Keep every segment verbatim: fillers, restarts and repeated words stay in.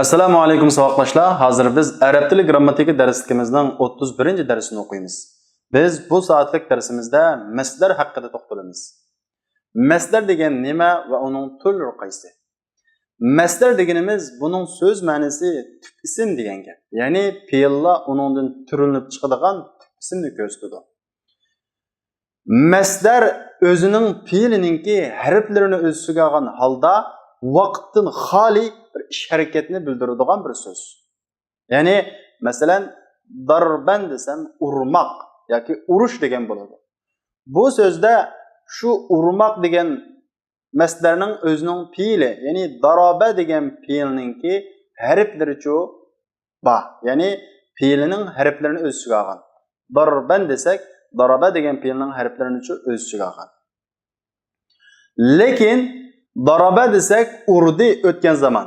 ئەسسالامۇ ئەلەيكۇم ساۋاقداشلار. ھازىر بىز ئەرەب تىلى گرامماتىكا دەرسلىكىمىزنىڭ ئوتتۇز بىرىنچى دەرسىنى ئوقۇيمىز. بىز بۇ سائەتلىك دەرسىمىزدە مەسدەر ھەققىدە توختىلىمىز. مەسدەر دېگەن نېمە ۋە ئۇنىڭ تۈرلىرى قايسى؟ مەسدەر دېگىنىمىز بۇنىڭ سۆز مەنىسى تۈپ ئىسىم دېگەن گەپ. يەنى پېئىللار ئۇنىڭدىن تۈرلىنىپ چىقىدىغان تۈپ ئىسىمنى كۆرسىتىدۇ. مەسدەر ئۆزىنىڭ پېئىلىنىڭكى ھەرپلىرىنى ئۆز ئىچىگە ئالغان ھالدا ۋاقىتتىن خالىي بىر ئىش ھەرىكەتنى بىلدۈرىدىغان بىر سۆز. يەنى، مەسىلەن، داربەن دېسەم، ئۇرماق ياكى ئۇرۇش دېگەن بولىدۇ. بۇ سۆزدە شۇ ئۇرماق دېگەن مەسدەرنىڭ ئۆزىنىڭ پېئىلى، يەنى دارابە دېگەن پېئىلنىڭكى ھەرپلىرىچۇ بار. يەنى پېئىلىنىڭ ھەرپلىرىنى ئۆز ئىچىگە ئالغان. داربەن دېسەك، دارابە دېگەن پېئىلنىڭ ھەرپلىرىنىچۇ ئۆز ئىچىگە ئالغان. لېكىن دارابە دېسەك، ئۇردى، ئۆتكەن زامان.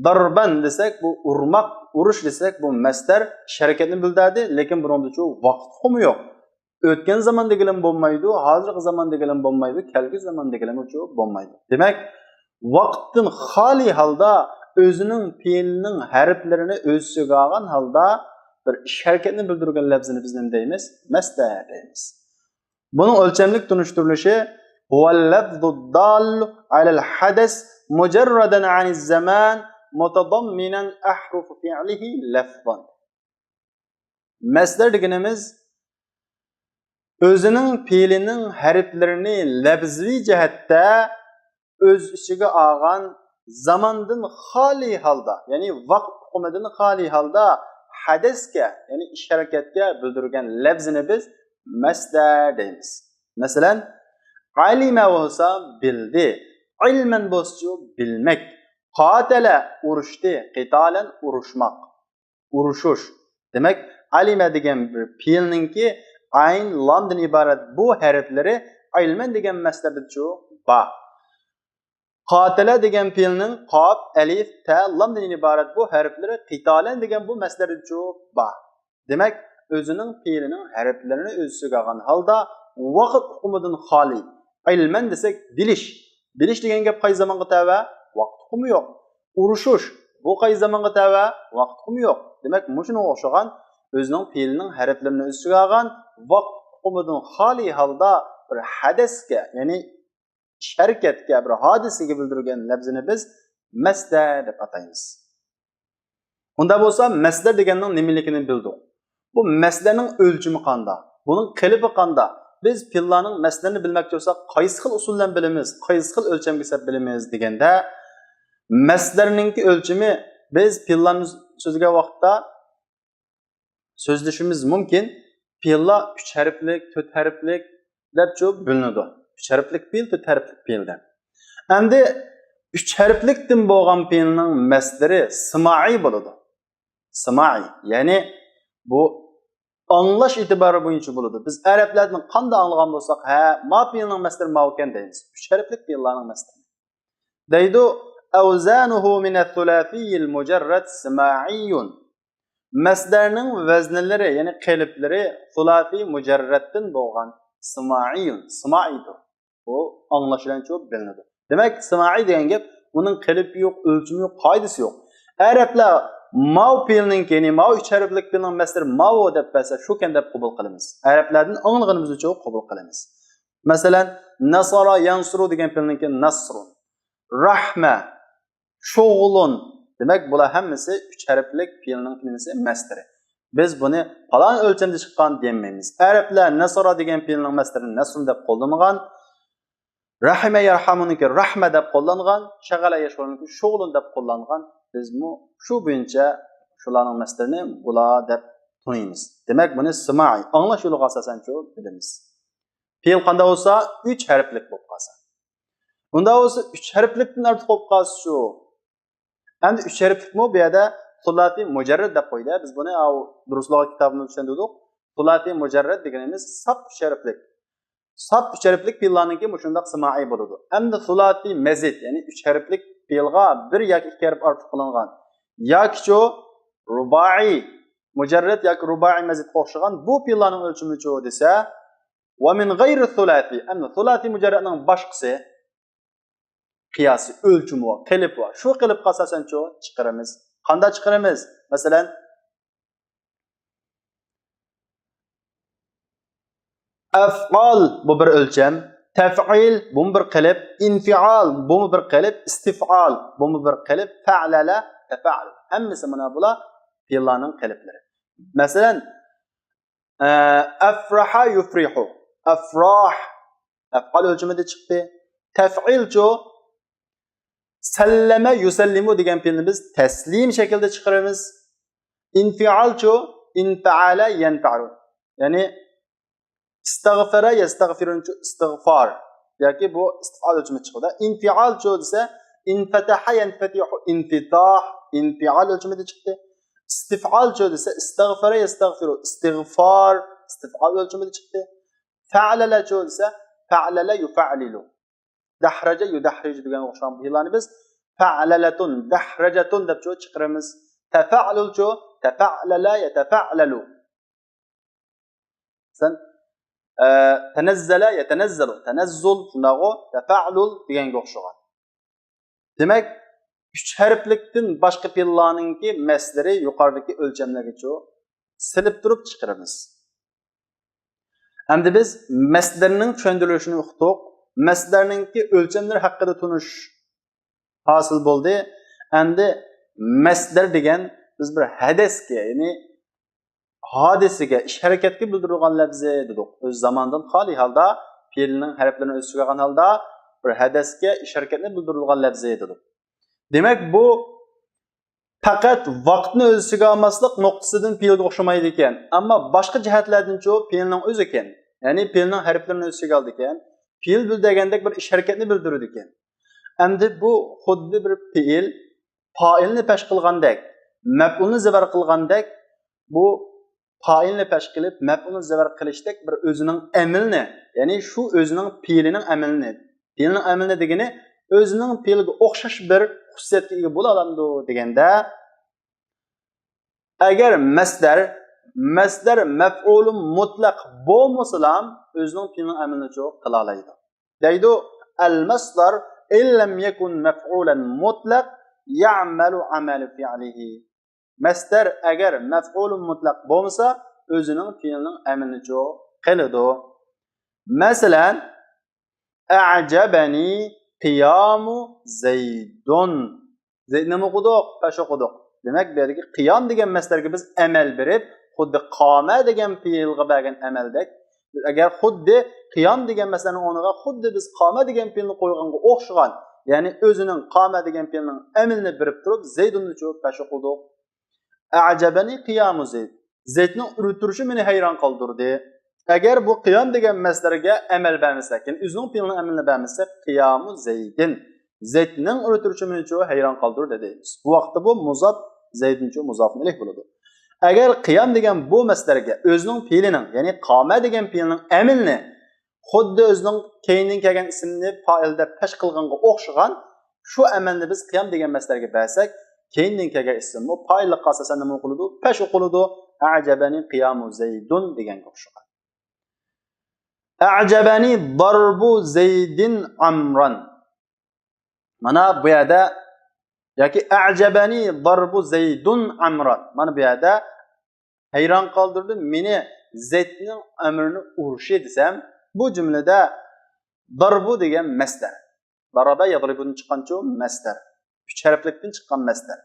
داربەن دېسەك، بۇ ئۇرماق، ئۇرۇش دېسەك، بۇ مەسدەر ئىش ھەرىكەتنى بىلدۈردى، لېكىن بۇنىڭدىچۇ ۋاقىت ئۇقۇمى يوق. ئۆتكەن زامان دېگىلىمۇ بولمايدۇ، ھازىرقى زامان دېگىلىمۇ بولمايدۇ، كەلگۈسى زامان دېگىلىمۇچۇ بولمايدۇ. دېمەك، ۋاقىتتىن خالىي ھالدا ئۆزىنىڭ پېئىلىنىڭ ھەرپلىرىنى ئۆز ئىچىگە ئالغان ھالدا بىر ئىش ھەرىكەتنى بىلدۈرگەن لەپزىنى بىز نېمە دەيمىز؟ مەسدەر دەيمىز. بۇنىڭ ئۆلچەملىك تونۇشتۇرۇلۇشى: هو اللفظ الدال على الحدث مجردا عن الزمان متضمنا أحرف فعله لفظا. مەسدەر دېگىنىمىز ئۆزىنىڭ پېئىلىنىڭ ھەرپلىرىنى لەپزىۋى جەھەتتە ئۆز ئىچىگە ئالغان زاماندىن خالىي ھالدا، يەنى ۋاقىت ئۇقۇمىدىن خالىي ھالدا ھەدەسكە، يەنى ئىش ھەرىكەتكە بىلدۈرگەن لەپزىنى بىز مەسدەر دەيمىز. مەسىلەن، ئەلىمە بولسا بىلدى، ئىلمەن بولسىچۇ بىلمەك، قاتەلە ئۇرۇشتى، قىتالەن ئۇرۇشماق، ئۇرۇشۇش. دېمەك، ئەلىمە دېگەن بىر پېئىلنىڭكى ئەين، لامدىن ئىبارەت بۇ ھەرپلىرى ئىلمەن دېگەن مەسدەردىچۇ بار. قاتەلە دېگەن پېئىلنىڭ قاپ، ئەلىف، تە، لامدىن ئىبارەت بۇ ھەرپلىرى قىتالەن دېگەن بۇ مەسدەردىچۇ بار. دېمەك، ئۆزىنىڭ پېئىلىنىڭ ھەرپلىرىنى ئۆز ئىچىگە ئالغان ھالدا ۋاقىت ئۇقۇمىدىن خالىي. ئىلمەن دېسەك، بىلىش. بىلىش دېگەن گەپ قايسى زامانغا تەۋە؟ ۋاقىت ئۇقۇمى يوق. ئۇرۇشۇش. بۇ قايسى زامانغا تەۋە؟ ۋاقىت ئۇقۇمى يوق. دېمەك، مۇشۇنىڭغا ئوخشىغان ئۆزىنىڭ پېئىلىنىڭ ھەرپلىرىنى ئۆز ئىچىگە ئالغان ۋاقىت ئۇقۇمىدىن خالىي ھالدا بىر ھەدەسكە، يەنى ئىش ھەرىكەتكە، بىر ھادىسىگە بىلدۈرگەن لەپزىنى بىز مەسدەر دەپ ئاتايمىز. ئۇنداق بولسا، مەسدەر دېگەننىڭ نېمىلىكىنى بىلدۇق. بۇ مەسدەرنىڭ ئۆلچىمى قانداق؟ بۇنىڭ قېلىپى قانداق؟ بىز پېئىللارنىڭ مەسدەرنى بىلمەكچى بولساق، قايسى خىل ئۇسۇل بىلەن بىلىمىز، قايسى خىل ئۆلچەمگە سەپ بىلىمىز دېگەندە، مەسدەرنىڭكى ئۆلچىمى بىز پېئىللارنى سۆزلىگەن ۋاقىتتا سۆزلىشىمىز مۇمكىن. پېئىللار ئۈچ ھەرپلىك، تۆت ھەرپلىك دەپچۇ بۆلۈنىدۇ. ئۈچ ھەرپلىك پېئىل، تۆت ھەرپلىك پېئىل دەپ. ئەمدى ئۈچ ھەرپلىكتىن بولغان پېئىلنىڭ مەسدىرى سىمائىي بولىدۇ. سىمائىي، يەنى بۇ ئاڭلاش ئېتىبارى بويىچە بولىدۇ. بىز ئەرەبلەردىن قانداق ئاڭلىغان بولساق، ھە، ما پېئىلنىڭ مەسدىرى ماۋۇكەن دەيمىز. ئۈچ ھەرپلىك پېئىللارنىڭ مەسدىرى. دەيدۇ، أوزانه من الثلاثي المجرد سماعي. مەسدەرنىڭ ۋەزنلىرى، يەنى قېلىپلىرى سۇلاسىي مۇجەررەتتىن بولغان سىمائىي، سىمائىيدۇر. بۇ ئاڭلاش بىلەنچۇ بىلىنىدۇ. دېمەك، سىمائىي دېگەن گەپ، ئۇنىڭ قېلىپى يوق، ئۆلچىمى يوق، قائىدىسى يوق. ئەرەبلەر ماۋۇ پېئىلنىڭكى، يەنى ماۋۇ ئۈچ ھەرپلىك پېئىلنىڭ مەسدىرى ماۋۇ دەپ بەرسە، شۇكەن دەپ قوبۇل قىلىمىز. ئەرەبلەردىن ئاڭلىغىنىمىزچە قوبۇل قىلىمىز. مەسىلەن، نەسارا يەنسۇرۇ دېگەن پېئىلنىڭكى نەسرۇن، رەھمە، شۇغلۇن. دېمەك، بۇلار ھەممىسى ئۈچ ھەرپلىك پېئىلنىڭ نېمىسى؟ مەسدىرى. بىز بۇنى پالان ئۆلچەمدە چىققان دېيەلمەيمىز. ئەرەبلەر نەسارا دېگەن پېئىلنىڭ مەسدىرىنى نەسرۇن دەپ قوللانغان، رەھىمە يەرھەمۇنىڭكى رەھمە دەپ قوللانغان، شەغەلە يەشغۇلنىڭكى شۇغلۇن دەپ قوللانغان. بىزمۇ شۇ بويىچە شۇلارنىڭ مەسدىرىنى بۇلار دەپ تونۇيمىز. دېمەك، بۇنى سىمائىي، ئاڭلاش يولىغا ئاساسەنچۇ بىلىمىز. پېئىل قانداق بولسا، ئۈچ ھەرپلىك بولۇپ قالسا. ئۇنداق بولسا، ئۈچ ھەرپلىكتىن ئارتۇق بولۇپ قالسىچۇ؟ ئەمدى ئۈچ ھەرپلىكمۇ بۇ يەردە سۇلاسىي مۇجەررەت دەپ قويدى. بىز بۇنى ئاۋۇ دۇرۇسلۇق كىتابىمىزدا چۈشەندۈردۇق. سۇلاسىي مۇجەررەت دېگىنىمىز ساپ ئۈچ ھەرپلىك. ساپ ئۈچ ھەرپلىك پېئىللارنىڭكى مۇشۇنداق سىمائىي بولىدۇ. ئەمدى سۇلاسىي مەزىد، يەنى ئۈچ ھەرپلىك پېئىلغا بىر ياكى ئىككى ھەرپ ئارتۇق قىلىنغان ياكىچۇ رۇبائىي مۇجەررەت ياكى رۇبائىي مەزىدقا ئوخشىغان بۇ پېئىللارنىڭ ئۆلچىمىچۇ دېسە، ۋە مىن غەيرى سۇلاسىي، ئەمدى سۇلاسىي مۇجەررەتنىڭ باشقىسى، قىياسى، ئۆلچىمى بار، قېلىپى بار. شۇ قېلىپقا ئاساسەنچۇ چىقىرىمىز. قانداق چىقىرىمىز؟ مەسىلەن، ئەفئال، بۇ بىر ئۆلچەم، تەفئىل، بۇمۇ بىر قېلىپ، ئىنفىئال، بۇمۇ بىر قېلىپ، ئىستىفئال، بۇمۇ بىر قېلىپ، فەئلەلە، تەفەئەل. ھەممىسى مانا بۇلار پېئىللارنىڭ قېلىپلىرى. مەسىلەن، ئە، ئەفرەھە يۇفرىھۇ. ئەفراھ. ئەفئال ئۆلچىمىدە چىقتى. تەفئىلچۇ؟ سەللەمە يۇسەللىمۇ دېگەن پېئىلنى بىز تەسلىم شەكلىدە چىقىرىمىز. ئىنفىئالچۇ؟ ئىنفەئەلە يەنفەئلۇ. يەنى ئىستەغفەرە يەستەغفىرۇنچۇ؟ ئىستىغفار. ياكى بۇ ئىستىفئال ئۆلچىمى چىقىدۇ. ئىنفىئالچۇ دېسە، ئىنفەتەھە يەنفەتىھۇ؟ ئىنفىتاھ. ئىنفىئال ئۆلچىمىدە چىقتى. ئىستىفئالچۇ دېسە، ئىستەغفەرە يەستەغفىرۇ؟ ئىستىغفار. ئىستىفئال ئۆلچىمىدە چىقتى. فەئلەلەچۇ دېسە، فەئلەلە يۇفەئلىلۇ. دەھرەجە يۇدەھرىجۇ دېگەنگە ئوخشىغان بۇ پېئىللارنى بىز فەئلەلەتۇن، دەھرەجەتۇن دەپچۇ چىقىرىمىز. تەفەئلۇلچۇ؟ تەفەئلەلە يەتەفەئلەلۇ. سەن، ئە، تەنەززەلە يەتەنەززەلۇ، تەنەززۇل، شۇنداقغۇ، تەفەئلۇل دېگەنگە ئوخشىغان. دېمەك، ئۈچ ھەرپلىكتىن باشقا پېئىللارنىڭكى مەسلىرى يۇقىرىدىكى ئۆلچەملەرگىچۇ سېلىپ تۇرۇپ چىقىرىمىز. ئەمدى بىز مەسدەرنىڭ چۈشەندۈرۈلۈشىنى ئۇقتۇق. مەسدەرنىڭكى ئۆلچەملىرى ھەققىدە تونۇش ھاسىل بولدى. ئەمدى مەسدەر دېگەن بىز بىر ھەدەسكە، يەنى ھادىسىگە، ئىش ھەرىكەتكە بىلدۈرۈلگەن لەپزى دېدۇق. ئۆز زاماندىن خالىي ھالدا، پېئىلنىڭ ھەرپلىرىنى ئۆز ئىچىگە ئالغان ھالدا، بىر ھەدەسكە، ئىش ھەرىكەتنى بىلدۈرۈلگەن لەپزى دېدۇق. دېمەك، بۇ پەقەت ۋاقىتنى ئۆز ئىچىگە ئالماسلىق نۇقتىسىدىن پېئىلگە ئوخشىمايدىكەن. ئەمما باشقا جەھەتلەردىنچۇ پېئىلنىڭ ئۆزىكەن. يەنى پېئىلنىڭ ھەرپلىرىنى ئۆز ئىچىگە ئالىدىكەن. پېئىل بىلدۈرگەندەك بىر ئىش ھەرىكەتنى بىلدۈرىدىكەن. ئەمدى بۇ خۇددى بىر پېئىل پائىلنى پەش قىلغاندەك، مەپئۇلنى زىبەر قىلغاندەك، بۇ پائىلنى پەش قىلىپ، مەپئۇلنى زىبەر قىلىشتەك بىر ئۆزىنىڭ ئەمىلىنى، يەنى شۇ ئۆزىنىڭ پېئىلىنىڭ ئەمىلىنى، پېئىلنىڭ ئەمىلىنى دېگىنى ئۆزىنىڭ پېئىلىگە ئوخشاش بىر خۇسۇسىيەتكە ئىگە بولالامدۇ دېگەندە، ئەگەر مەسدەر، مەسدەر مەپئۇلۇ مۇتلەق بولمىسىلام، ئۆزىنىڭ پېئىلىنىڭ ئەمىلىنىچۇ قىلالايدۇ. دەيدۇ، ئەل مەسدەر ئىن لەم يەكۇن مەفئۇلەن مۇتلەق يەئمەلۇ ئەمەلە فىئلىھى. مەسدەر ئەگەر مەفئۇلۇ مۇتلەق بولمىسا، ئۆزىنىڭ پېئىلىنىڭ ئەمىلىنىچۇ قىلىدۇ. مەسىلەن، ئەجەبەنى قىيامۇ زەيدۇن. زەيدنىمۇ ئوقۇدۇق، پەش ئوقۇدۇق. دېمەك، بۇ يەردىكى قىيام دېگەن مەسدەرگە بىز ئەمەل بېرىپ، خۇددى قامە دېگەن پېئىلغا بەرگەن ئەمەلدەك، ئەگەر خۇددى قىيام دېگەن مەسدەرنىڭ ئورنىغا خۇددى بىز قامە دېگەن پېئىلنى قويغانغا ئوخشىغان، يەنى ئۆزىنىڭ قامە دېگەن پېئىلنىڭ ئەمىلىنى بېرىپ تۇرۇپ، زەيدۇننىچۇ پەش ئوقۇدۇق. ئەجەبەنى قىيامۇ زەيد. زەيدنىڭ ئۇرۇپ تۇرۇشى مېنى ھەيران قالدۇردى. ئەگەر بۇ قىيام دېگەن مەسدەرگە ئەمەل بەرمىسەك، يەنى ئۆزىنىڭ پېئىلىنىڭ ئەمىلىنى بەرمىسەك، قىيامۇ زەيدىن. زەيدنىڭ ئۇرۇپ تۇرۇشى مېنىچۇ ھەيران قالدۇردى دەيمىز. بۇ ۋاقىتتا بۇ مۇزاپ، زەيدنىچۇ مۇزاپۇن ئىلەيھ بولىدۇ. ئەگەر قىيام دېگەن بۇ مەسدەرگە ئۆزىنىڭ پېئىلىنىڭ، يەنى قامە دېگەن پېئىلنىڭ ئەمىلىنى خۇددى ئۆزىنىڭ كەينىدىن كەلگەن ئىسىمنى پائىل دەپ پەش قىلغانغا ئوخشىغان شۇ ئەمەلنى بىز قىيام دېگەن مەسدەرگە بەرسەك، كەينىدىن كەلگەن ئىسىممۇ پائىللىققا ئاساسەن نېمە ئوقۇلىدۇ؟ پەش ئوقۇلىدۇ. ئەجەبەنى قىيامۇ زەيدۇن دېگەنگە ئوخشىغان. ئەجەبەنى داربۇ زەيدىن ئەمران. مانا بۇ يەردە، ياكى ئەجەبەنى داربۇ زەيدۇن ئەمران. مانا بۇ يەردە ھەيران قالدۇردى مېنى زەيدنىڭ ئەمرىنى ئۇرۇشى دېسەم، بۇ جۈملىدە داربۇ دېگەن مەسدەر. دارابە يەدرىبۇدىن چىققانچۇ مەسدەر. ئۈچ ھەرپلىكتىن چىققان مەسدەر.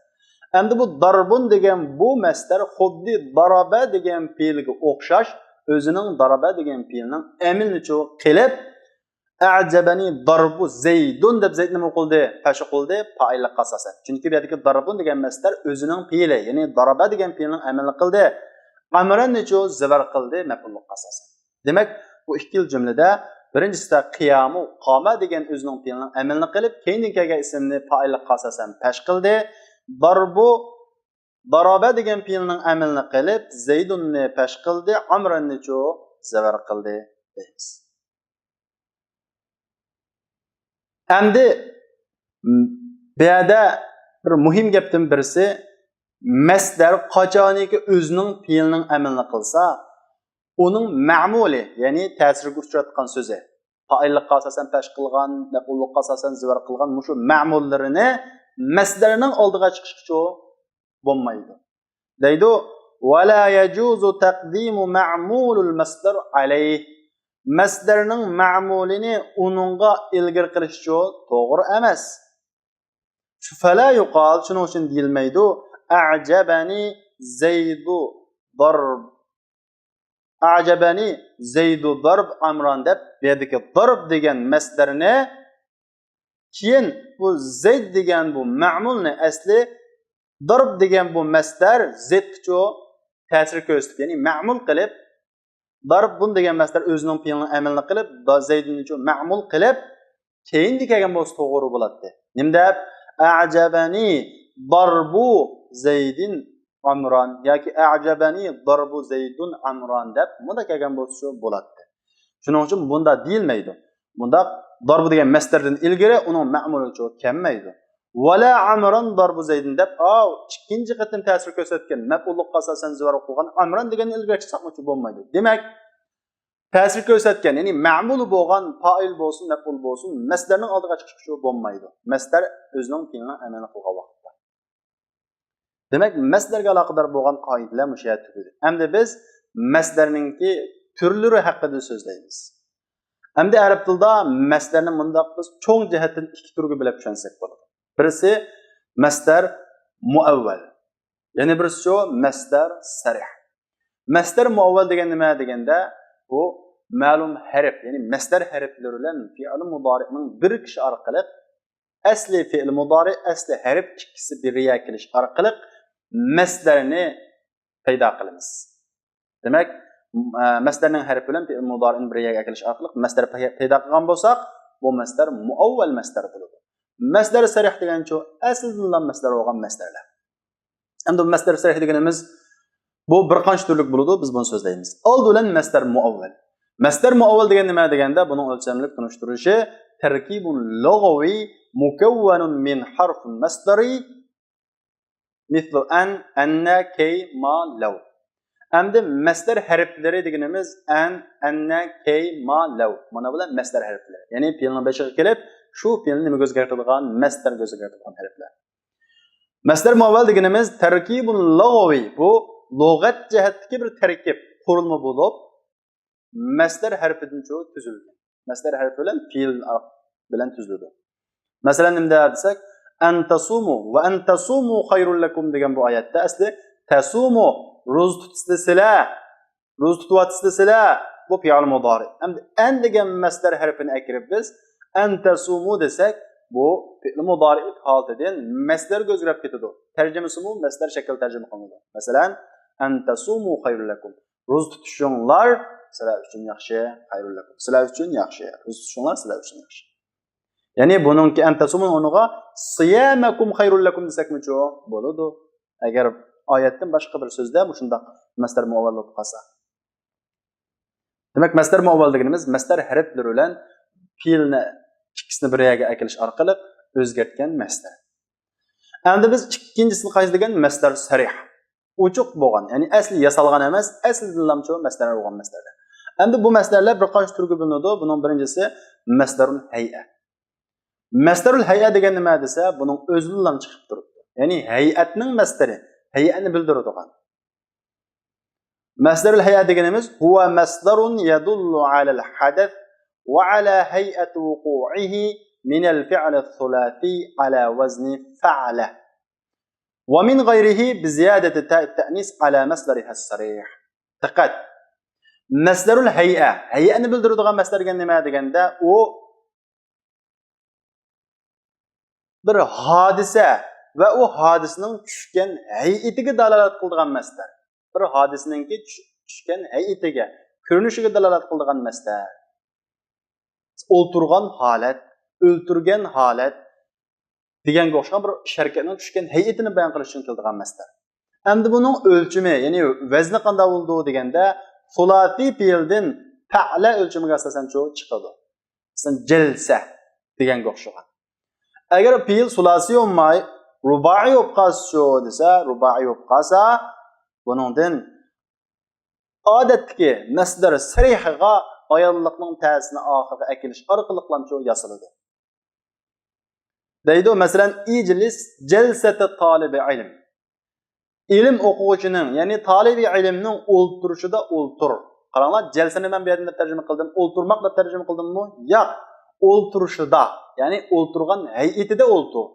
ئەمدى بۇ داربۇن دېگەن بۇ مەسدەر خۇددى دارابە دېگەن پېئىلگە ئوخشاش، ئۆزىنىڭ دارابە دېگەن پېئىلنىڭ ئەمىلىنىچۇ قىلىپ، ئەجەبەنى داربۇ زەيدۇن دەپ زەيدنى نېمە قىلدى؟ پەش قىلدى، پائىللىققا ئاساسەن. چۈنكى بۇ يەردىكى داربۇن دېگەن مەسدەر ئۆزىنىڭ پېئىلى، يەنى دارابە دېگەن پېئىلنىڭ ئەمىلىنى قىلدى. ئەمرەننىچۇ زىبەر قىلدى، مەپئۇللۇققا ئاساسەن. دېمەك، بۇ ئىككىلا جۈملىدە بىرىنچىسىدە قىيامۇ قامە دېگەن ئۆزىنىڭ پېئىلىنىڭ ئەمىلىنى قىلىپ، كەينىدىن كەلگەن ئىسىمنى پائىللىققا ئاساسەن پەش قىلدى. داربۇ دارابە دېگەن پېئىلنىڭ ئەمىلىنى قىلىپ، زەيدۇننى پەش قىلدى، ئەمرەننىچۇ زىبەر قىلدى دەيمىز. ئەمدى بۇ يەردە بىر مۇھىم گەپتىن بىرسى، مەسدەر قاچانكى ئۆزىنىڭ پېئىلىنىڭ ئەمىلىنى قىلسا، ئۇنىڭ مەمۇلى، يەنى تەسىرگە ئۇچراتقان سۆزى، پائىللىققا ئاساسەن پەش قىلغان، مەپئۇللۇققا ئاساسەن زىبەر قىلغان مۇشۇ مەمۇللىرىنى مەسدەرنىڭ ئالدىغا چىقىشقىچۇ بولمايدۇ. دەيدۇ، ولا يجوز تقديم معمول المصدر عليه. مەسدەرنىڭ مەمۇلىنى ئۇنىڭغا ئىلگىرى قىلىشچۇ توغرا ئەمەس. فلا يقال، شۇنىڭ ئۈچۈن دېيىلمەيدۇ، أعجبني زيد ضرب، أعجبني زيد ضرب عمران دەپ، بۇ يەردىكى ضرب دېگەن مەسدەرنى كېيىن بۇ زەيد دېگەن بۇ مەمۇلنى، ئەسلى ضرب دېگەن بۇ مەسدەر زەيدقىچۇ تەسىر كۆرسىتىپ، يەنى مەمۇل قىلىپ، ضرب بۇن دېگەن مەسدەر ئۆزىنىڭ پېئىلىنىڭ ئەمەلنى قىلىپ، دا-، زەيدنىچۇ مەمۇل قىلىپ، كېيىندە كەلگەن بولسا توغرا بولاتتى. نېمە دەپ؟ أعجبني ضرب زيد عمران ياكى أعجبني ضرب زيد عمران دەپ مۇنداق كەلگەن بولسىچۇ بولاتتى. شۇنىڭ ئۈچۈن بۇنداق دېيىلمەيدۇ. بۇنداق ضرب دېگەن مەسدەردىن ئىلگىرى ئۇنىڭ مەمۇلىچۇ كەلمەيدۇ. ولا عمران ضرب زيد دەپ، ئاۋۇ ئىككىنچى قېتىم تەسىر كۆرسەتكەن مەپئۇللۇققا ئاساسەن زىۋار قىلغان ئامران دېگەننى ئىلگىرى چىقساقمۇچۇ بولمايدۇ. دېمەك، تەسىر كۆرسەتكەن، يەنى مەمۇلى بولغان، پائىل بولسۇن، مەپئۇل بولسۇن، مەسدەرنىڭ ئالدىغا چىقىشقىچۇ بولمايدۇ. مەسدەر ئۆزىنىڭ پېئىلىنى ئەمەل قىلغان ۋاقىتتا. دېمەك، مەسدەرگە ئالاقىدار بولغان قائىدىلەر مۇشۇ يەردە تۈگىدى. ئەمدى بىز مەسدەرنىڭكى تۈرلىرى ھەققىدە سۆزلەيمىز. ئەمدى ئەرەب تىلىدا مەسدەرنى مۇنداق بىز چوڭ جەھەتتىن ئىككى تۈرگە بۆلۈپ چۈشەنسەك بولىدۇ. بىرسى مەسدەر مۇئەۋۋەل. يەنە بىرسىچۇ مەسدەر سەرىھ. مەسدەر مۇئەۋۋەل دېگەن نېمە دېگەندە، بۇ مەلۇم ھەرپ، يەنى مەسدەر ھەرپلىرى بىلەن پېئىل مۇدارىئنىڭ بىرىكىشى ئارقىلىق ئەسلى پېئىل مۇدارىئ، ئەسلى ھەرپ ئىككىسى بىر يەرگە كېلىش ئارقىلىق مەسدەرنى پەيدا قىلىمىز. دېمەك، مەسدەرنىڭ ھەرپى بىلەن پېئىل مۇدارىئنى بىر يەرگە ئەكېلىش ئارقىلىق مەسدەر پەي-، پەيدا قىلغان بولساق، بۇ مەسدەر مۇئەۋۋەل مەسدەر بولىدۇ. مەسدەر سەرىھ دېگەنچۇ ئەسلىدىنلا مەسدەر بولغان مەسدەرلەر. ئەمدى مەسدەر سەرىھ دېگىنىمىز بۇ بىر قانچە تۈرلۈك بولىدۇ، بىز بۇنى سۆزلەيمىز. ئالدى بىلەن مەسدەر مۇئەۋۋەل. مەسدەر مۇئەۋۋەل دېگەن نېمە دېگەندە، بۇنىڭ ئۆلچەملىك تونۇشتۇرۇشى تركيب لغوي مكون من حرف مصدر مثل أن، أن، كي، ما، لو. ئەمدى مەسدەر ھەرپلىرى دېگىنىمىز ئەن، ئەننە، كەي، ما، لەۋ. مانا بۇلار مەسدەر ھەرپلىرى. يەنى پېئىلنىڭ بېشىغا كېلىپ، شۇ پېئىلنى نېمىگە ئۆزگەرتىدىغان، مەسدەرگە ئۆزگەرتىدىغان ھەرپلەر. مەسدەر مۇئەۋۋەل دېگىنىمىز تەركىبۇن لۇغەۋىي. بۇ لۇغەت جەھەتتىكى بىر تەركىب، قۇرۇلما بولۇپ، مەسدەر ھەرپىدىنچۇ تۈزۈلگەن. مەسدەر ھەرپى بىلەن پېئىل بىلەن تۈزۈلىدۇ. مەسىلەن، نېمىدە دېسەك، «ئەن تەسۇمۇ ۋە ئەن تەسۇمۇ خەيرۇن لەكۇم» دېگەن بۇ ئايەتتە ئەسلى «تەسۇمۇ»، روزا تۇتىسىلەر سىلەر، روزا تۇتۇۋاتىسىلەر سىلەر، بۇ پېئىل مۇدارى. ئەمدى «ئەن» دېگەن مەسدەر ھەرپىنى ئەكىرىپ بىز «ئەن تەسۇمۇ» دېسەك، بۇ پېئىل مۇدارىلىك ھالىتىدىن مەسدەرگە ئۆزگىرىپ كېتىدۇ. تەرجىمىسىمۇ مەسدەر شەكىل تەرجىمە قىلىنىدۇ. مەسىلەن، «ئەن تەسۇمۇ خەيرۇن لەكۇم». روزا تۇتۇشۇڭلار سىلەر ئۈچۈن ياخشى، خەيرۇن لەكۇم. سىلەر ئۈچۈن ياخشى. روزا تۇتۇشۇڭلار سىلەر ئۈچۈن ياخشى. يەنى بۇنىڭكى «ئەن تەسۇمۇ»نىڭ ئورنىغا «سىيامەكۇم خەيرۇن لەكۇم» دېسەكمۇچۇ بولىدۇ. ئەگەر ئايەتتىن باشقا بىر سۆزدە مۇشۇنداق مەسدەر مۇئەۋۋەل بولۇپ قالسا. دېمەك، مەسدەر مۇئەۋۋەل دېگىنىمىز مەسدەر ھەرپلىرى بىلەن پېئىلنى ئىككىسىنى بىر يەرگە ئەكېلىش ئارقىلىق ئۆزگەرتكەن مەسدەر. ئەمدى بىز ئىككىنچىسىنى قايسى دېگەن؟ مەسدەر سەرىھ. ئوچۇق بولغان، يەنى ئەسلى ياسالغان ئەمەس، ئەسلىدىنلامچۇ مەسدەر بولغان مەسدەرلەر. ئەمدى بۇ مەسدەرلەر بىر قانچە تۈرگە بۆلۈنىدۇ. بۇنىڭ بىرىنچىسى مەسدەرۇل ھەيئە. مەسدەرۇل ھەيئە دېگەن نېمە دېسە، بۇنىڭ ئۆزىدىنلا چىقىپ تۇرۇپتۇ. يەنى ھەيئەتنىڭ مەسدەرى، ھەيئەنى بىلدۈرىدىغان. مەسدەرۇل ھەيئە دېگىنىمىز، «هو مصدر يدل على الحدث وعلى هيئة وقوعه من الفعل الثلاثي على وزن فعل ومن غيره بزيادة تاء التأنيث على مصدرها الصريح». دىققەت! مەسدەرۇل ھەيئە، ھەيئەنى بىلدۈرىدىغان مەسدەر دېگەن نېمە دېگەندە، ئۇ بىر ھادىسە ۋە ئۇ ھادىسىنىڭ چۈشكەن ھەيئىتىگە دالالەت قىلىدىغان مەسدەر. بىر ھادىسىنىڭكى چۈش-، چۈشكەن ھەيئىتىگە، كۆرۈنۈشىگە دالالەت قىلىدىغان مەسدەر. ئولتۇرغان ھالەت، ئۆلتۈرگەن ھالەت دېگەنگە ئوخشىغان بىر ئىش ھەرىكەتنىڭ چۈشكەن ھەيئىتىنى بايان قىلىش ئۈچۈن كېلىدىغان مەسدەر. ئەمدى بۇنىڭ ئۆلچىمى، يەنى ۋەزنى قانداق بولىدۇ دېگەندە، سۇلاسىي پېئىلدىن پەئلە ئۆلچىمىگە ئاساسەن چىقىدۇ. مەسىلەن، جەلسە دېگەنگە ئوخشىغان. ئەگەر پېئىل سۇلاسىي بولماي، رۇبائىي بولۇپ قالسىچۇ دېسە، رۇبائىي بولۇپ قالسا، بۇنىڭدىن ئادەتتىكى مەسدەر سەرىھىغا ئايانلىقنىڭ تەسىنى ئاخىرىغا ئەكېلىش ئارقىلىقلامچۇ ياسىلىدۇ. دەيدۇ، مەسىلەن، «ئىجلىس جەلسەتە تالىبى ئىلم». ئىلىم ئوقۇغۇچىنىڭ، يەنى تالىبى ئىلىمنىڭ ئولتۇرۇشىدا ئولتۇر. قاراڭلار، جەلسىنى مەن بۇ يەردە نېمە تەرجىمە قىلدىم؟ ئولتۇرماق دەپ تەرجىمە قىلدىممۇ؟ ياق. ئولتۇرۇشىدا، يەنى ئولتۇرغان ھەيئىتىدە ئولتۇر.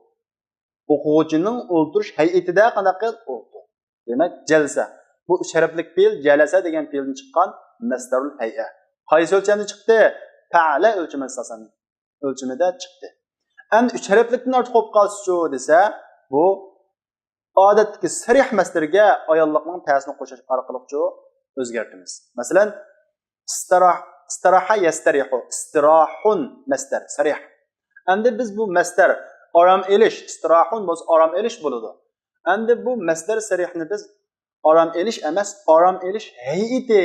ئوقۇغۇچىنىڭ ئولتۇرۇش ھەيئىتىدە قانداق قىل؟ ئولتۇر. دېمەك، جەلسە. بۇ ئۈچ ھەرپلىك پېئىل جەلەسە دېگەن پېئىلدىن چىققان مەسدەرۇل ھەيئە. قايسى ئۆلچەمدە چىقتى؟ پەئەلە ئۆلچىمى ئاساسەن ئۆلچىمىدە چىقتى. ئەمدى ئۈچ ھەرپلىكتىن ئارتۇق بولۇپ قالسىچۇ دېسە، بۇ ئادەتتىكى سەرىھ مەسدەرگە ئايانلىقنىڭ تەسىنى قوشۇش ئارقىلىقچۇ ئۆزگەرتىمىز. مەسىلەن، ئىستىراھ-، ئىستىراھە يەستەرىھۇ، ئىستىراھۇن مەسدەر، سەرىھ. ئەمدى بىز بۇ مەسدەر ئارام ئېلىش، ئىستىراھۇن بولسا ئارام ئېلىش بولىدۇ. ئەمدى بۇ مەسدەر سەرىھنى بىز ئارام ئېلىش ئەمەس، ئارام ئېلىش ھەيئىتى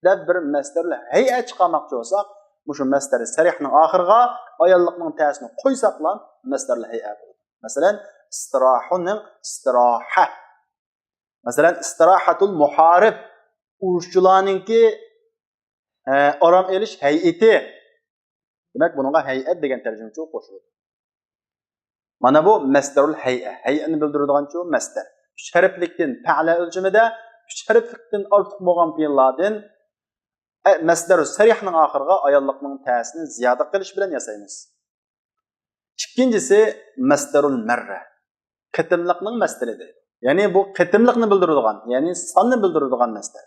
دەپ بىر مەسدەرلى ھەيئە چىقارماقچى بولساق، مۇشۇ مەسدەر سەرىھنىڭ ئاخىرىغا ئايانلىقنىڭ تەسىنى قويساقلا مەسدەرلى ھەيئە بولىدۇ. مەسىلەن، ئىستىراھۇنىڭ ئىستىراھە. مەسىلەن، ئىستىراھەتۇل مۇھارىب، ئۇرۇشچۇلارنىڭكى، ئە، ئارام ئېلىش ھەيئىتى. دېمەك، بۇنىڭغا ھەيئەت دېگەن تەرجىمىچۇ قوشۇلىدۇ. مانا بۇ مەسدەرۇل ھەيئە. ھەيئەنى بىلدۈرىدىغانچۇ مەسدەر. ئۈچ ھەرپلىكتىن پەئەلە ئۆلچىمىدە، ئۈچ ھەرپلىكتىن ئارتۇق بولغان پېئىللاردىن، ئە، مەسدەرۇ سەرىھنىڭ ئاخىرىغا ئايانلىقنىڭ تەسىنى زىيادە قىلىش بىلەن ياسايمىز. ئىككىنچىسى مەسدەرۇل مەررە. قېتىملىقنىڭ مەسدىرى دەيدۇ. يەنى بۇ قېتىملىقنى بىلدۈرىدىغان، يەنى ساننى بىلدۈرىدىغان مەسدەر.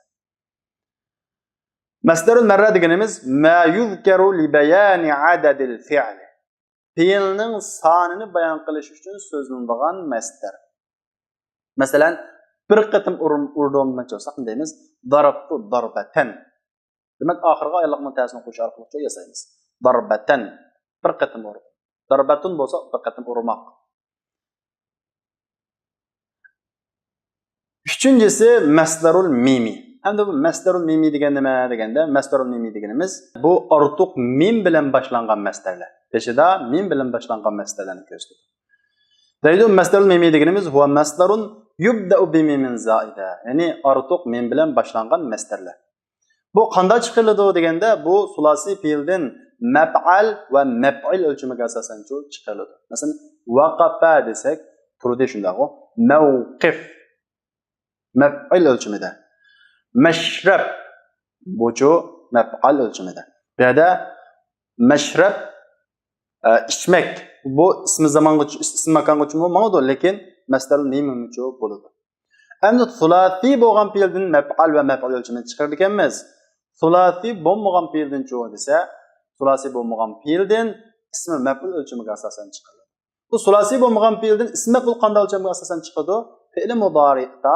مەسدەرۇل مەررە دېگىنىمىز ما يۇزكەرۇ لىبەيانى ئەدەدىل فىئلى. پېئىلنىڭ سانىنى بايان قىلىش ئۈچۈن سۆزلىنىدىغان مەسدەر. مەسىلەن، بىر قېتىم ئۇرۇن-، ئۇردۇم دېمەكچى بولساق، نېمە دەيمىز؟ ضربت ضربة. دېمەك، ئاخىرىغا ئايانلىقنىڭ تەسىنى قوشۇش ئارقىلىق ياسايمىز. ضربة. بىر قېتىم ئۇر. ضربة بولسا بىر قېتىم ئۇرماق. ئۈچىنچىسى مەسدەرۇل مىمى. ئەمدى بۇ مەسدەرۇل مىمى دېگەن نېمە دېگەندە، مەسدەرۇل مىمى دېگىنىمىز بۇ ئارتۇق مىم بىلەن باشلانغان مەسدەرلەر. بېشىدا مىم بىلەن باشلانغان مەسدەرلەرنى كۆرسىتىدۇ. دەيدۇ، مەسدەرۇل مىمى دېگىنىمىز ھۇۋە مەسدەرۇن يۇبدەئۇ بىمىمىن زائىدە. يەنى ئارتۇق مىم بىلەن باشلانغان مەسدەرلەر. بۇ قانداق چىقىرىلىدۇ دېگەندە، بۇ سۇلاسىي پېئىلدىن مەپئەل ۋە مەپئىل ئۆلچىمىگە ئاساسەنچۇ چىقىرىلىدۇ. مەسىلەن، ۋەقەپە دېسەك، تۇردى شۇنداقغۇ. مەۋقىف. مەپئىل ئۆلچىمىدە. مەشرەپ. بۇچۇ مەپئەل ئۆلچىمىدە. بۇ يەردە مەشرەپ، ئە، ئىچمەك. بۇ ئىسمى زامانغىچە، ئىسمى ماكانغىچىمۇ ماڭىدۇ، لېكىن مەسدەرۇل مىمىمىچۇ بولىدۇ. ئەمدى سۇلاسىي بولغان پېئىلدىن مەپئەل ۋە مەپئۇل ئۆلچىمىنى چىقىرىدىكەنمىز. سۇلاسىي بولمىغان پېئىلدىنچۇ دېسە، سۇلاسىي بولمىغان پېئىلدىن ئىسمى مەپئۇل ئۆلچىمىگە ئاساسەن چىقىرىلىدۇ. بۇ سۇلاسىي بولمىغان پېئىلدىن ئىسمى مەپئۇل قانداق ئۆلچەمگە ئاساسەن چىقىدۇ؟ پېئىلى مۇدارىئتا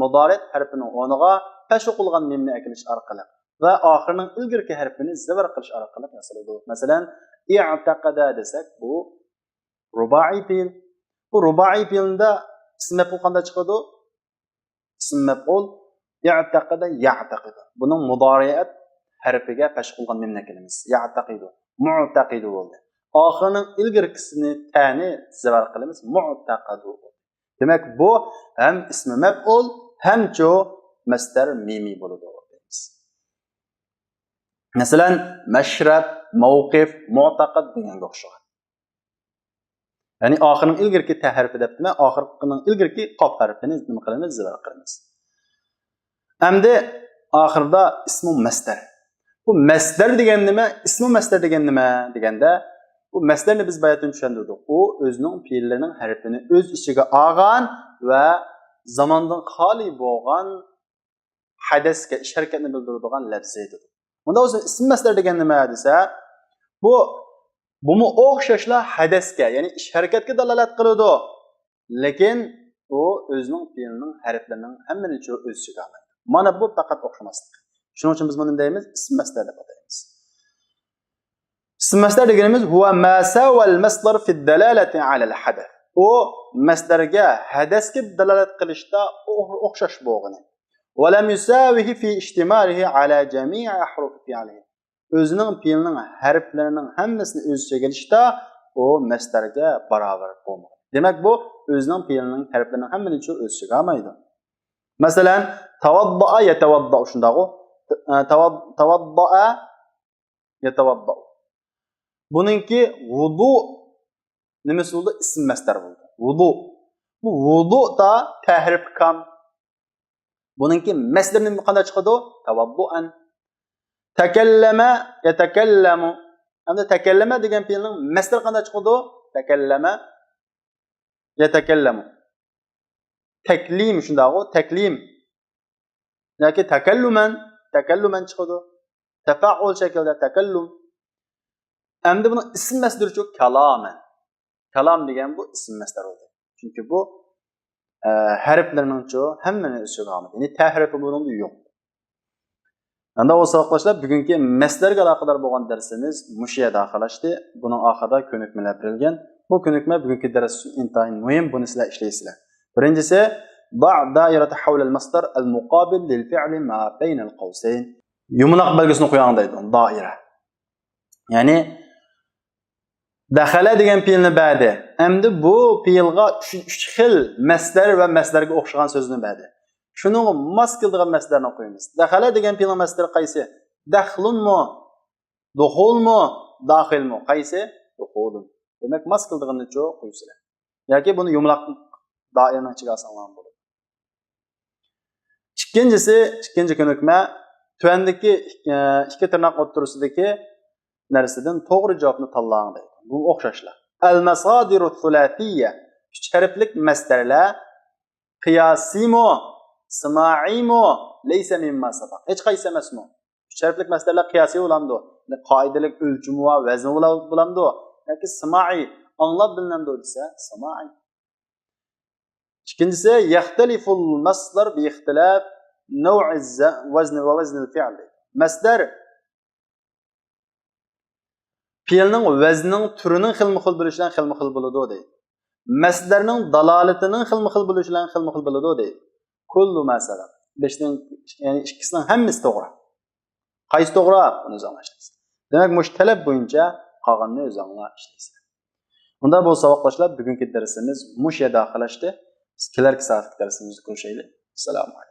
مۇدارىئەت ھەرپىنىڭ ئورنىغا پەش ئوقۇلغان مىمنى ئەكېلىش ئارقىلىق ۋە ئاخىرىنىڭ ئىلگىرىكى ھەرپىنى زىبار قىلىش ئارقىلىق ياسىلىدۇ. مەسىلەن، ئىئتەقەدە دېسەك، بۇ رۇبائىي پېئىل. بۇ رۇبائىي پېئىلدا ئىسمى مەپئۇل قانداق چىقىدۇ؟ ئىسمى مەپئۇل، ئىئتەقەدە يەئتەقىدۇ. بۇنىڭ مۇدارىئەت ھەرپىگە پەش قىلغان مىمنى ئەكېلىمىز. يەئتەقىدۇ. مۇئتەقىدۇ بولدى. ئاخىرىنىڭ ئىلگىرىكىسىنى تەنى زىبار قىلىمىز. مۇئتەقەدۇ بولدى. دېمەك، بۇ ھەم ئىسمى مەپئۇل، ھەمچۇ مەسدەر مىمى بولىدۇ دەيمىز. مەسىلەن، مەشرەپ، مەۋقىف، مۇئتەقەد دېگەنگە ئوخشىغان. يەنى ئاخىرنىڭ ئىلگىرىكى تە ھەرپى دەپتىمەن، ئاخىرقىنىڭ ئىلگىرىكى قاپ ھەرپىنى نېمە قىلىمىز؟ زىبار قىلىمىز. ئەمدى ئاخىردا ئىسمۇ مەسدەر. بۇ مەسدەر دېگەن نېمە؟ ئىسمۇ مەسدەر دېگەن نېمە دېگەندە، بۇ مەسدەرنى بىز باياتىن چۈشەندۈردۇق. ئۇ ئۆزىنىڭ پېئىللىرىنىڭ ھەرپىنى ئۆز ئىچىگە ئالغان ۋە زاماندىن خالىي بولغان ھەدەسكە، ئىش ھەرىكەتنى بىلدۈرىدىغان لەپزى دېدۇق. مۇنداق بولسا ئىسىم مەسدەر دېگەن نېمە دېسە، بۇ، بۇمۇ ئوخشاشلا ھەدەسكە، يەنى ئىش ھەرىكەتكە دالالەت قىلىدۇ. لېكىن ئۇ ئۆزىنىڭ پېئىلىنىڭ ھەرپلىرىنىڭ ھەممىنى ئۆز ئىچىگە ئالمايدۇ. مانا بۇ پەقەت ئوخشىماسلىق. شۇنىڭ ئۈچۈن بىز بۇنى نېمە دەيمىز؟ ئىسىم مەسدەر دەپ ئاتايمىز. ئىسىم مەسدەر دېگىنىمىز ھۇۋە ما ساۋەل مەسدەر فىد دالالەتى ئەلەل ھەدەس. ئۇ مەسدەرگە، ھەدەسكە دالالەت قىلىشتا ئوخ-، ئوخشاش بولغىنى. ۋەلەم يۇساۋىھى فى ئىشتىمالىھى ئەلا جەمىئى ئەھرۇفى فىئلىھى. ئۆزىنىڭ پېئىلىنىڭ ھەرپلىرىنىڭ ھەممىسىنى ئۆز ئىچىگە ئېلىشتا ئۇ مەسدەرگە باراۋەر بولمىغان. دېمەك، بۇ ئۆزىنىڭ پېئىلىنىڭ ھەرپلىرىنىڭ ھەممىنى ئۆز ئىچىگە ئالمايدۇ. مەسىلەن، تاۋاددائا يەتەۋاددائۇ شۇنداقغۇ؟ تاۋاد-، تاۋاددائا يەتەۋاددائۇ. بۇنىڭكى ۋۇدۇ نېمىسى بولدى؟ ئىسىم مەسدەر بولدى. ۋۇدۇ. بۇ ۋۇدۇ تا تە ھەرپى كام. بۇنىڭكى مەسدىرى قانداق چىقىدۇ؟ تەۋەببۇئەن. تەكەللەمە، يەتەكەللەمۇ. ئەمدى تەكەللەمە دېگەن پېئىلنىڭ مەسدىرى قانداق چىقىدۇ؟ تەكەللەمە، يەتەكەللەمۇ. تەكلىم شۇنداقغۇ، تەكلىم. ياكى تەكەللۇمەن، تەكەللۇمەن چىقىدۇ. تەپەئۇل شەكلىدە تەكەللۇم. ئەمدى بۇنىڭ ئىسىم مەسدىرىچۇ؟ كالامەن. كالام دېگەن بۇ ئىسىم مەسدەر بولدى. چۈنكى بۇ، ئە، ھەرپلىرىنىڭچۇ ھەممىنى ئۆز ئىچىگە ئالغان. يەنى تە ھەرپى بۇنىڭدا يوق. ئەمدى بولسا ساۋاقداشلار، بۈگۈنكى مەسدەرگە ئالاقىدار بولغان دەرسىمىز مۇشۇ يەردە ئاخىرلاشتى. بۇنىڭ ئاخىرىدا كۆنۈكمىلەر بېرىلگەن. بۇ كۆنۈكمە بۈگۈنكى دەرس ئۈچۈن ئىنتايىن مۇھىم، بۇنى سىلەر ئىشلەيسىلەر. بىرىنچىسى، ضع دائرة حول المصدر المقابل للفعل ما بين القوسين. يۇمىلاق بەلگىسىنى قويۇڭ دەيدۇ، دائىرە. يەنى، دەخەلە دېگەن پېئىلنى بەردى. ئەمدى بۇ پېئىلغا ئۈچ، ئۈچ خىل مەسدەر ۋە مەسدەرگە ئوخشىغان سۆزنى بەردى. شۇنىڭغا ماس كېلىدىغان مەسدەرنى قويىمىز. دەخەلە دېگەن پېئىلنىڭ مەسدىرى قايسى؟ دەخلۇنمۇ؟ دۇخۇلمۇ؟ داخىلمۇ؟ قايسى؟ دۇخۇلۇن. دېمەك، ماس كېلىدىغىنىچۇ قويىسىلەر. ياكى بۇنى يۇمىلاق دائىرىنىڭ ئىچىگە ئالساڭلار بولىدۇ. ئىككىنچىسى، ئىككىنچى كۆنۈكمە، تۆۋەندىكى ئىككى، ئىككى تىرناق ئوتتۇرىسىدىكى نەرسىدىن توغرا جاۋابنى تاللاڭ دەيدۇ. بۇ ئوخشاشلا. المصادر الثلاثية، ئۈچ ھەرپلىك مەسدەرلەر قىياسىيمۇ، سىمائىيمۇ، ليس مما سبق. ھېچقايسى ئەمەسمۇ؟ ئۈچ ھەرپلىك مەسدەرلەر قىياسىي بولامدۇ؟ قائىدىلىك ئۆلچىمى ۋە ۋەزنى بولا-، بولامدۇ؟ ياكى سىمائىي، ئاڭلاپ بىلىنەمدۇ دېسە، سىمائىي. ئىككىنچىسى، يەختەلىفۇل مەسدەر بىئىختىلاف نەۋئىز ۋەزنى ۋە ۋەزنىل فىئل. مەسدەر پېئىلنىڭ ۋەزنىنىڭ تۈرىنىڭ خىلمۇ خىل بولۇشى بىلەن خىلمۇ خىل بولىدۇ دەيدۇ. مەسدەرنىڭ دالالىتىنىڭ خىلمۇ خىل بولۇشى بىلەن خىلمۇ خىل بولىدۇ دەيدۇ. كۇللۇ ما سەبەق. بېشىنىڭ، يەنى ئىككىسىنىڭ ھەممىسى توغرا. قايسى توغرا؟ بۇنى ئۆزۈڭلار ئىشلەيسىلەر. دېمەك، مۇشۇ تەلەپ بويىچە قالغىنىنى ئۆزۈڭلار ئىشلەيسىلەر. ئۇندا بولسا ساۋاقداشلار، بۈگۈنكى دەرسىمىز مۇشۇ يەردە ئاخىرلاشتى. بىز كېلەركى سائەتلىك دەرسىمىزدە كۆرۈشەيلى. ئەسسالامۇ ئەلەيكۇم.